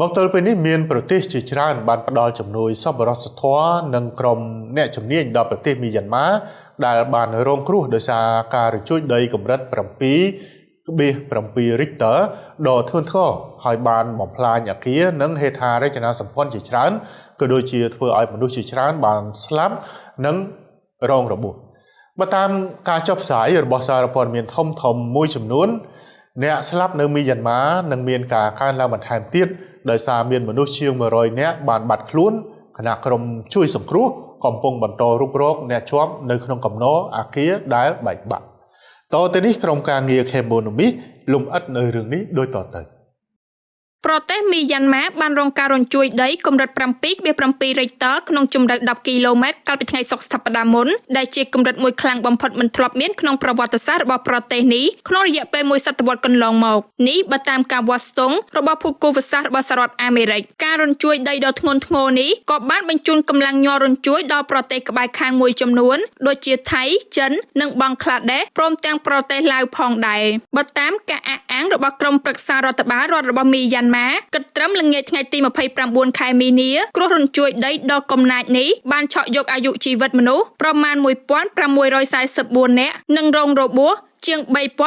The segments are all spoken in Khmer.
មកទល់ពេលនេះមានប្រទេសជាច្រើនបានផ្ដល់ជំនួយសប្បុរសធម៌និងក្រុមអ្នកជំនាញដល់ប្រទេសមីយ៉ាន់ម៉ាដែលបានរងគ្រោះដោយសារការរញ្ជួយដីកម្រិត7.7 Richter ដ៏ធ្ងន់ធ្ងរហើយបានបំផ្លាញអគារនិងហេដ្ឋារចនាសម្ព័ន្ធជាច្រើនក៏ដូចជាធ្វើឲ្យមនុស្សជាច្រើនបានស្លាប់និងរងរបួសបើតាមការចុះផ្សាយរបស់សារព័ត៌មានធំៗមួយចំនួន អ្នកស្លាប់នៅមីយ៉ាន់ម៉ានឹងមានការកើនឡើងបន្ថែមទៀតដោយសារមានមនុស្សជាង100នាក់បានបាត់ខ្លួនខណៈក្រុមជួយសង្គ្រោះកំពុងបន្តរុករកអ្នកជាប់នៅក្នុងកំណរអាគារដែលបែកបាក់តទៅនេះក្រុមការងារ Kembonomi លំអិតនៅរឿងនេះដូចតទៅ ប្រទេសមីយ៉ាន់ម៉ាបានរងការរញ្ជួយដីកម្រិត7.7 Richter ក្នុងជម្រៅ10គីឡូម៉ែត្រកាលពីថ្ងៃសុក្រសប្តាហ៍មុនដែលជាកម្រិតមួយខ្លាំងបំផុតមិនធ្លាប់មានក្នុងប្រវត្តិសាស្ត្ររបស់ប្រទេសនេះក្នុងរយៈពេលមួយសតវត្សកន្លងមកនេះបើតាមការវាស់ស្ទង់របស់ភូមិសាស្ត្ររបស់សហរដ្ឋអាមេរិកការរញ្ជួយដីដ៏ធ្ងន់ធ្ងរនេះក៏បានបញ្ជូនកម្លាំងញ័ររញ្ជួយដល់ប្រទេសក្បែរខាងមួយចំនួនដូចជាថៃចិននិងបង់ក្លាដេសព្រមទាំងប្រទេសឡាវផងដែរបើតាមការអះអាងរបស់ក្រុមប្រឹក្សារដ្ឋបាលរដ្ឋរបស់មីយ៉ាន់ម៉ាគិតត្រឹមល្ងាចថ្ងៃទី29ខែមីនាគ្រោះរញ្ជួយដីដ៏កំណាចនេះបានឆក់យកអាយុជីវិតមនុស្សប្រមាណ1644នាក់និងរងរបួសជាង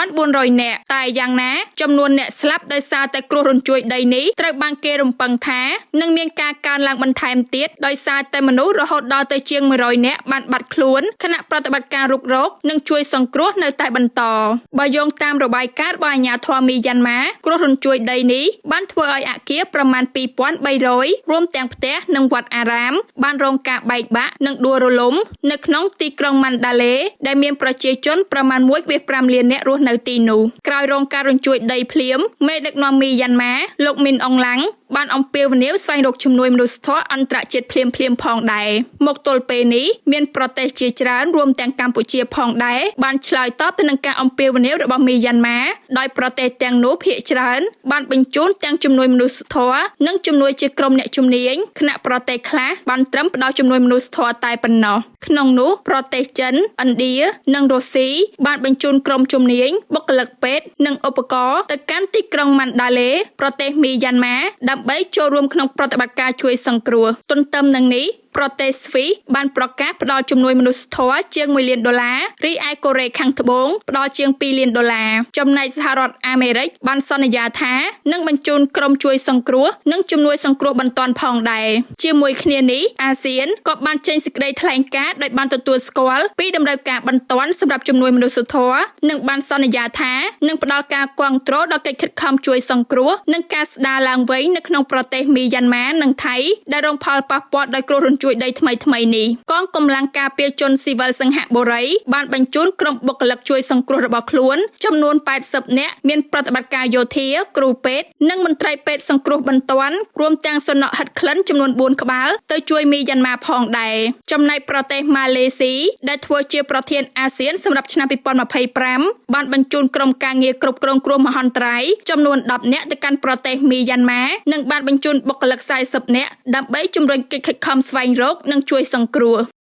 3400នាក់តែយ៉ាងណាចំនួនអ្នកស្លាប់ដោយសារតែគ្រោះរញ្ជួយដីនេះត្រូវបានគេរំពឹងថានឹងមានការកើនឡើងបន្ថែមទៀតដោយសារតែមនុស្សរហូតដល់ទៅជាង100នាក់បានបាត់ខ្លួនខណៈប្រតិបត្តិការរុករកនិងជួយសង្គ្រោះនៅតែបន្តបើយោងតាមរបាយការណ៍របស់អាជ្ញាធរមីយ៉ាន់ម៉ាគ្រោះរញ្ជួយដីនេះបានធ្វើឲ្យអគារប្រមាណ2300រួមទាំងផ្ទះនិងវត្តអារាមបានរងការបែកបាក់និងដួលរលំនៅក្នុងទីក្រុងម៉ាន់ដាឡេដែលមានប្រជាជនប្រមាណ1.5លានអ្នករស់នៅទីនោះក្រោយរងការរញ្ជួយដីភ្លាមមេដឹកនាំមីយ៉ាន់ម៉ាលោកមីនអងឡាំងបានអំពាវនាវស្វែងរកជំនួយមនុស្សធម៌អន្តរជាតិភ្លាមៗផងដែរមកទល់ពេលនេះមានប្រទេសជាច្រើនរួមទាំងកម្ពុជាផងដែរបានឆ្លើយតបទៅនឹងការអំពាវនាវរបស់មីយ៉ាន់ម៉ាដោយប្រទេសទាំងនោះភាគច្រើនបានបញ្ជូនទាំងជំនួយមនុស្សធម៌និងជំនួយជាក្រុមអ្នកជំនាញខណៈប្រទេសខ្លះបានត្រឹមផ្ដល់ជំនួយមនុស្សធម៌តែប៉ុណ្ណោះក្នុងនោះប្រទេសចិនឥណ្ឌានិងរុស្ស៊ីបានបញ្ជូនក្រុមជំនាញបុគ្គលិកពេទ្យនិងឧបករណ៍ទៅកាន់ទីក្រុងម៉ាន់ដាឡេប្រទេសមីយ៉ាន់ម៉ាដើម្បីចូលរួមក្នុងប្រតិបត្តិការជួយសង្គ្រោះទន្ទឹមនឹងនេះប្រទេសស្វីសបានប្រកាសផ្ដល់ជំនួយមនុស្សធម៌ជាង1លានដុល្លាររីឯកូរ៉េខាងត្បូងផ្ដល់ជាង2លានដុល្លារចំណែកសហរដ្ឋអាមេរិកបានសន្យាថានឹងបញ្ជូនក្រុមជួយសង្គ្រោះនិងជំនួយសង្គ្រោះបន្ទាន់ផងដែរជាមួយគ្នានេះអាស៊ានក៏បានចេញសេចក្តីថ្លែងការណ៍ដោយបានទទួលស្គាល់ពីតម្រូវការបន្ទាន់សម្រាប់ជំនួយមនុស្សធម៌និងបានសន្យាថានឹងផ្ដល់ការគាំទ្រដល់កិច្ចខិតខំជួយសង្គ្រោះនិងការស្ដារឡើងវិញនៅក្នុងប្រទេសមីយ៉ាន់ម៉ានិងថៃដែលរងផលប៉ះពាល់ដោយគ្រោះរញ្ជួយដីថ្មីៗនេះកងកម្លាំងការពារជនស៊ីវិលសង្ហបុរីបានបញ្ជូនក្រុមបុគ្គលិកជួយសង្គ្រោះរបស់ខ្លួនចំនួន80នាក់មានប្រតិបត្តិការយោធាគ្រូពេទ្យនិងមន្ត្រីពេទ្យសង្គ្រោះបន្ទាន់រួមទាំងសំណក់ហិតក្លិនចំនួន4ក្បាលទៅជួយមីយ៉ាន់ម៉ាផងដែរចំណែកប្រទេសម៉ាឡេស៊ីដែលធ្វើជាប្រធានអាស៊ានសម្រាប់ឆ្នាំ2025បានបញ្ជូនក្រុមការងារគ្រប់គ្រងគ្រោះមហន្តរាយចំនួន10នាក់ទៅកាន់ប្រទេសមីយ៉ាន់ម៉ានិងបានបញ្ជូនបុគ្គលិក40នាក់ដើម្បីជំរុញកិច្ចខិតខំស្វែងរកនិងជួយសង្គ្រោះ។